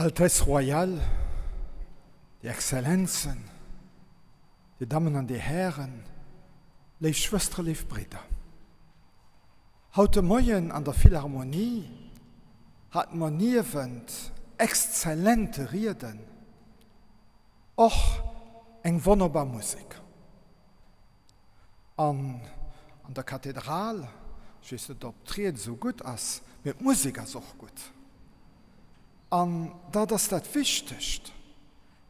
Altesse Royale, Dir Exzellenzen, Dir Dammen an Dir Hären, léif Schwëstere, léif Bridder. Haut de Moien an der Philharmonie hate mer niewent exzellente Rieden och eng wonnerbar Musek. An an der Kathedral, ech weess net, ob d'Ried esou gutt ass, mee d'Musek ass och gutt. An dat ass dat Wichtegt,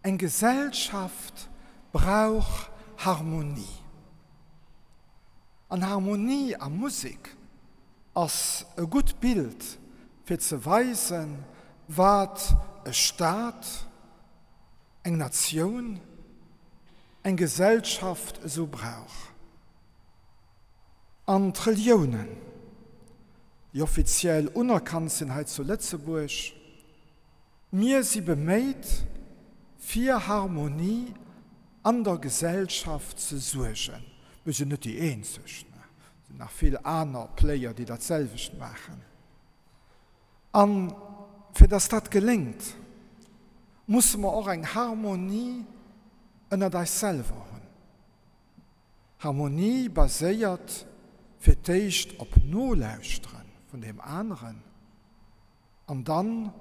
Eng Gesellschaft brauch Harmonie. An Harmonie a Musek ass e gutt Bild, fir ze weisen, wat e Staat, eng Natioun, eng Gesellschaft esou brauch. An d'Reliounen, déi offiziell unerkannt sinn hei zu Lëtzebuerg, mir si beméit, fir Harmonie an der Gesellschaft ze suergen. Mir sinn net déi eenzeg, et sinn nach vill aner Player, déi dat selwecht maachen. A fir dass dat geléngt, musse mer och eng Harmonie ënnert eis selwer hunn. Harmonie baséiert fir d'éischt op Nolauschtere vun deem aneren an dann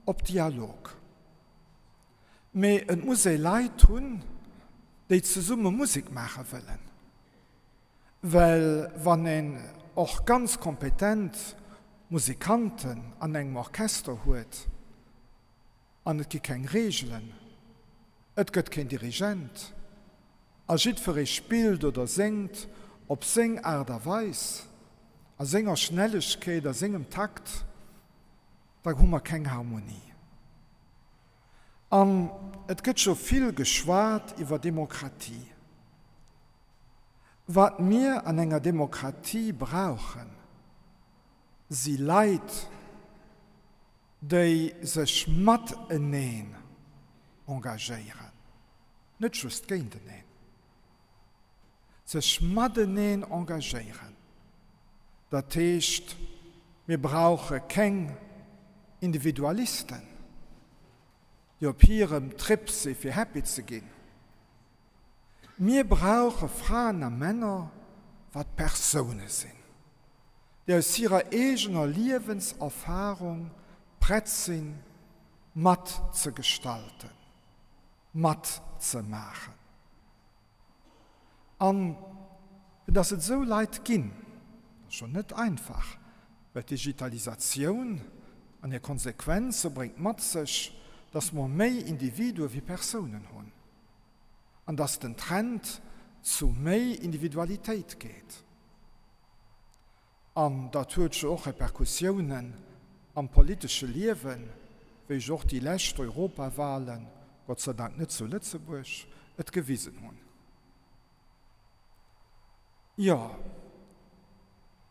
op Dialog. Mee et muss ee Leit hunn, déi zesumme Musek maache wëllen. Well wann een och ganz kompetent Musikanten an engem Orchester huet an et gi keng Reegelen, et gëtt keen Dirigent a jiddweree spillt oder séngt op seng Aart a Weis, a senger Schnellegkeet, a sengem Takt, da hu mer keng Harmonie. An et gëtt scho vill geschwat iwwer Demokratie. Wat mir an enger Demokratie brauchen, si Leit, déi sech mateneen engagéieren, net just géinteneen, sech mateneen engagéieren. Dat heescht, mir brauche keng Individualisten, déi op hirem Trip si fir happy ze ginn. Mir brauche Fraen a Männer, wat Persoune sinn, déi aus hirer eegener Liewenserfarung prett sinn, matzegestalten, matzemaachen. An fir dass et esou Leit ginn, dat ass scho net einfach, well d'Digitalisatioun an hir Konsequenze bréngt mat sech, dass mer méi Individue wéi Persounen hunn an dass den Trend zu méi Individualitéit geet. An dat huet jo och Repercussiounen am politesche Liewen, wéi jo och déi lescht Europawahlen, Gott sei Dank net zu Lëtzebuerg, et gewisen hunn. Jo,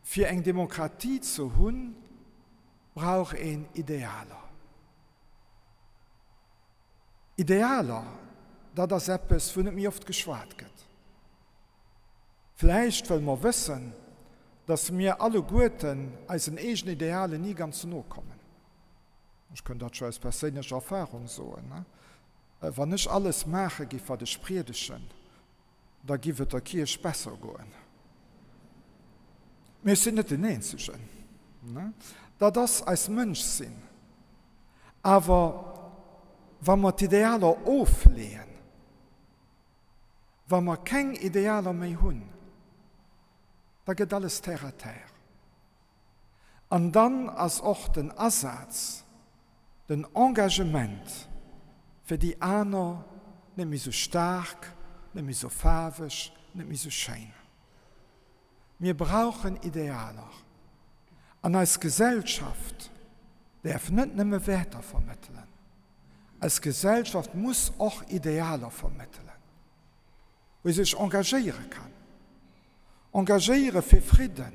fir eng Demokratie ze hunn, brauch een Idealer. Idealer, dat ass eppes, wou net méi oft geschwat gëtt. Vläicht wëll mer wëssen, dass mir alleguerten eisen eegenen Idealen ni ganz no kommen. Ech kënn dat scho aus perséinlecher Erfahrung soen. Wann ech alles maache giff, wat ech priedegen, da giff et der Kierch besser goen. Mee ech sinn net den Eenzegen. Dat ass eist Mënschsinn. Awer wa mer d'Idealer ofleeën, Wa mer keng Idealer méi hunn, da gëtt alles terre à terre. An dann ass och den Asaz, den Engagement fir déi aner net méi sou staark, net méi sou faarweg, net méi sou schéin. Mir brauchen Idealer. An eis Gesellschaft däerf net nëmme Wäerter vermëttelen. Eis Gesellschaft muss och Idealer vermëttelen, wou ee sech engagéiere kann. Engagéiere fir Fridden,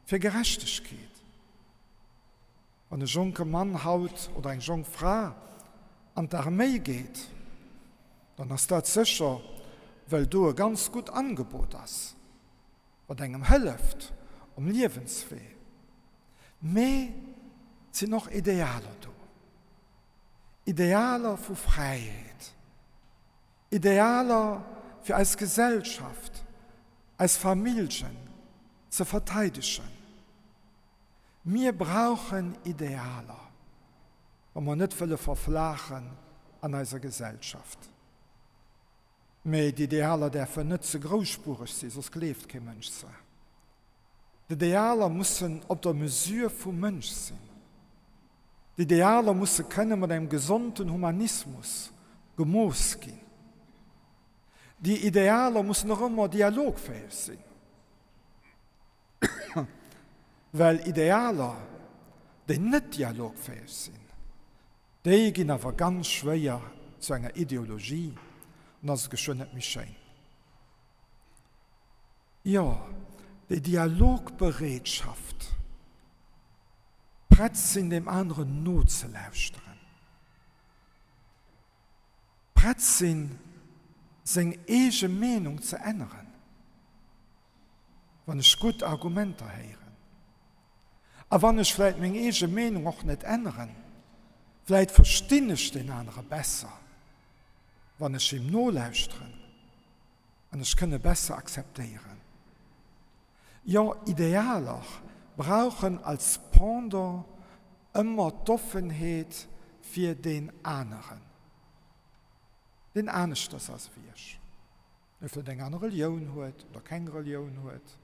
fir Gerechtegkeet. Wann e jonke Mann haut oder eng jonk Fra an d'Arméi geet, dann ass dat sécher, well do e ganz gutt Angebot ass, wat engem hëlleft um Liewenswee. Mee et sinn och Idealer do. Idealer vu Fräiheet, Idealer fir eis Gesellschaft, eis Familljen ze verteidegen. Mir brauchen Idealer, wa mer net wëlle verflaachen an eiser Gesellschaft. Mee d'Idealer däerfen net ze grousspureg sinn, soss gleeft kee Mënsch se. D'Idealer mussen op der Mesure vum Mënsch sinn. D'Idealer musse kënne mat engem gesonten Humanismus gemooss ginn. Déi Idealer mussen och ëmmer dialogfäeg sinn, well Idealer, déi net dialogfäeg sinn, déi ginn awer ganz schwéier zu enger Ideologie an ass et geschwënn net méi schéin. Jo, déi Dialogbereetschaft, prett sinn deem aneren nozelauschteren, prett sinn seng eege Meenung ze änneren, wann ech gutt Argumenter héieren. A wann ech vläit meng eege Meenung och net änneren, vläit verstinn ech deen anere besser, wann ech him nolauschteren an ech kënne besser akzeptéieren. Jo, Idealer brauchen als Pendant ëmmer d'Offenheet fir deen aneren, deen aneschters ass ewéi ech. dee vläicht eng aner Relioun huet oder keng Relioun huet,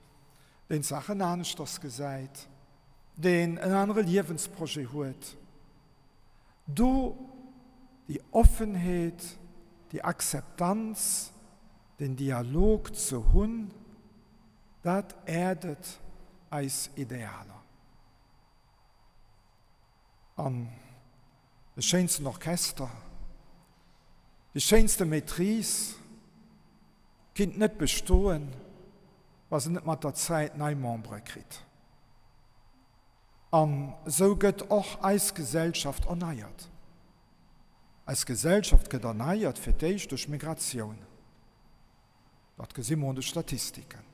deen d'Saachen aneschters gesäit, deen en anere Liewensprojet huet. Do déi Offenheet, déi Akzeptanz, den Dialog ze hunn, dat äerdet eis Idealer. An de schéinsten Orchester, déi schéinste Maîtrise kinnt net bestoen, wa se net mat der Zäit nei Membere kritt. An esou gëtt och eis Gesellschaft erneiert. Eis Gesellschaft gëtt erneiert fir d'éischt duerch Migratioun. Dat gesi mer un de Statistiken.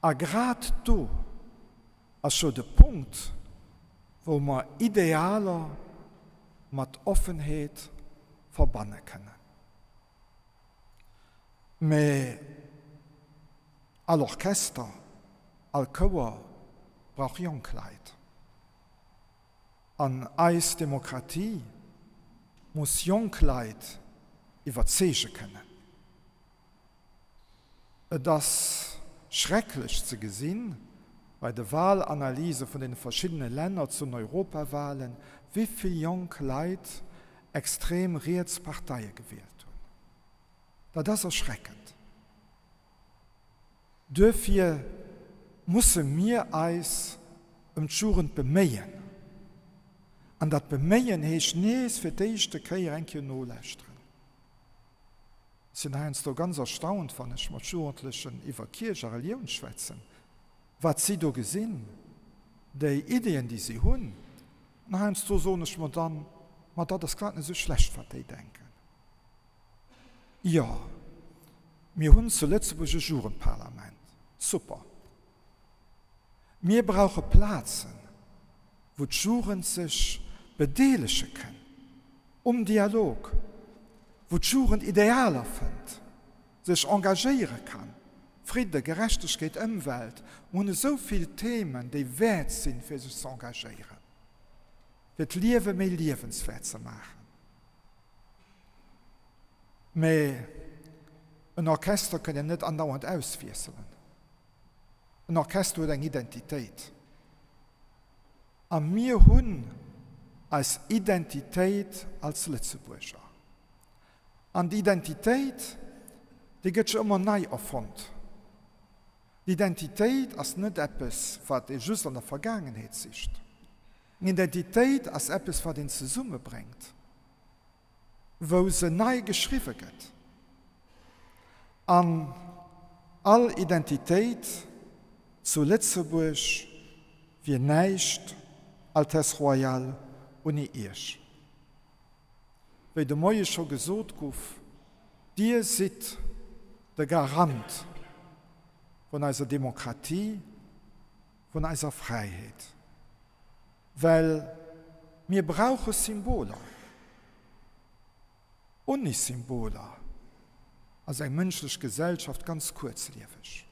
A grad do ass jo de Punkt, wou mer Idealer mat Offenheet verbanne kënnen. Mä all Orchester, all Chouer brauch jonk Leit. An eis Demokratie muss jonk Leit iwwerzeege kënnen. Et ass schrecklech ze gesinn, bei de Wahlanalyse vun den verschiddene Länner zu den Europawahlen, wéivill jonk Leit extrem riets Parteie gewielt hunn. Dat ass erschreckend. Duerfir musse mir eis ëm d'Jugend beméien. An dat Beméien heescht nees fir d'éischte Kéier eng Kéier nolauschteren. Ech sinn heiansdo ganz erstaunt, wann ech mat Jugendlechen iwwer Kierch a Relioun schwätzen, wat si do gesinn, déi Ideeën, déi si hunn. An heiansdo soen ech mer dann, Ma dat ass grad net esou schlecht, wat déi denken. Jo, mir hunn zu Lëtzebuerg e Jugendparlament. Super! Mir brauche Plazen, wou d'Jugend sech bedeelege kënn um Dialog, wou d'Jugend Idealer fënnt, sech engagéiere kann, Fridde, Gerechtegkeet, Ëmwelt, mir hunn esou vill Themen, déi wäert sinn, fir sech ze engagéieren, fir d'Liewe méi liewenswäert ze maachen. Mä en Orchester kënnt een net andauernd auswiesselen. En Orchester huet eng Identitéit. A mir hunn eis Identitéit als Lëtzebuerger. An déi Identitéit, déi gëtt jo ëmmer nei erfonnt. D'Identitéit ass net eppes, wat ee just an der Vergaangenheet sicht. Eng Identitéit ass eppes, wat een zesummebréngt. wou se nei geschriwwe gëtt an all Identitéit zu Lëtzebuerg wier näischt, Altesse Royale, unni Iech. Wéi de Moie scho gesot guff, Dir sidd de Garant vun eiser Demokratie, vun eiser Fräiheet. Well mir brauche Symboler. Onni Symboler ass eng mënschlech Gesellschaft ganz kuerzlieweg.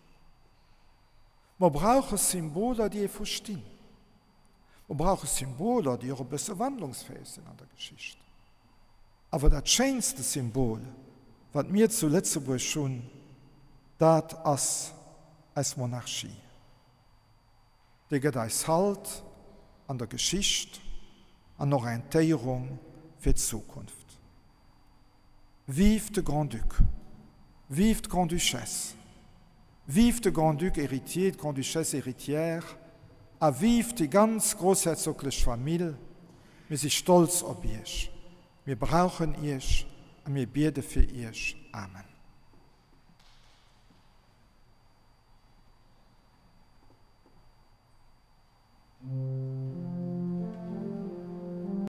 Mer brauche Symboler, déi ee verstinn. Mer brauche Symboler, déi och e bësse wandlungsfäeg sinn an der Geschicht. Awer dat schéinste Symbol, wat mir zu Lëtzebuerg hunn, dat ass eis Monarchie. Déi gëtt eis Halt an der Geschicht an Orientéierung fir d'Zukunft. Vive de Grand-Duc! Vive d'Grande-Duchesse! Vive de Grand-Duc héritier, d'Grande-Duchesse héritière a vive déi ganz groussherzoglech Famill! Mir si stolz op Iech, mir brauchen Iech a mir biede fir Iech. Amen.